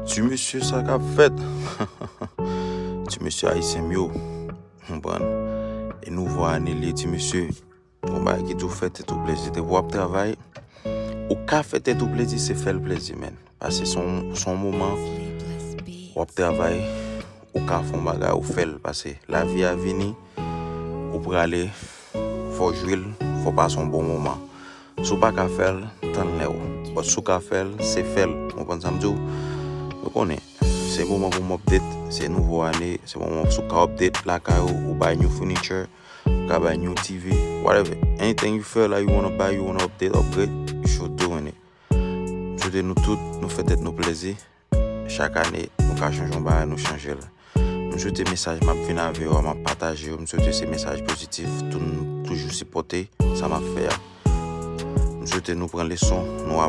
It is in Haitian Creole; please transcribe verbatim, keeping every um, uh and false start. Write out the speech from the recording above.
Ti mesye, sa k ap fèt? Ti mesye ayisyen m yo, konprann? E nouvo ane li ye, ti mesye. Yon bagay ki di w fè tèt ou plezi. Depi w ap travay, ou ka fè tèt ou plezi, se fè l plezi, menn. Paske se yon, se yon moman, w ap travay, ou ka fè yon bagay, ou fè l. Paske lavi a vini, ou prale, fò w jwi l, fò w pase yon bon moman. Si w pa ka fè l, tann lè w. But si w ka fè l, se fè l. Ou konprann sa m di w? Nou konnen, se moman pou m update, se nouvo ane, se moman si w ka update lakay ou, ou bay new furniture, ou ka bay new T V, whatever. Anything you feel like you wanna buy, you wanna update, upgrade, you should doing it. M swete nou tout, nou fè tèt nou plezi. Chak ane, nou ka chanje yon bagay, nou chanje l. M swete mesaj m ap vin avè yo a, m ap pataje yo. M swete se mesaj pozitif, tou, nou toujou sipòte sa m ap fè a. M swete nou pran leson, nou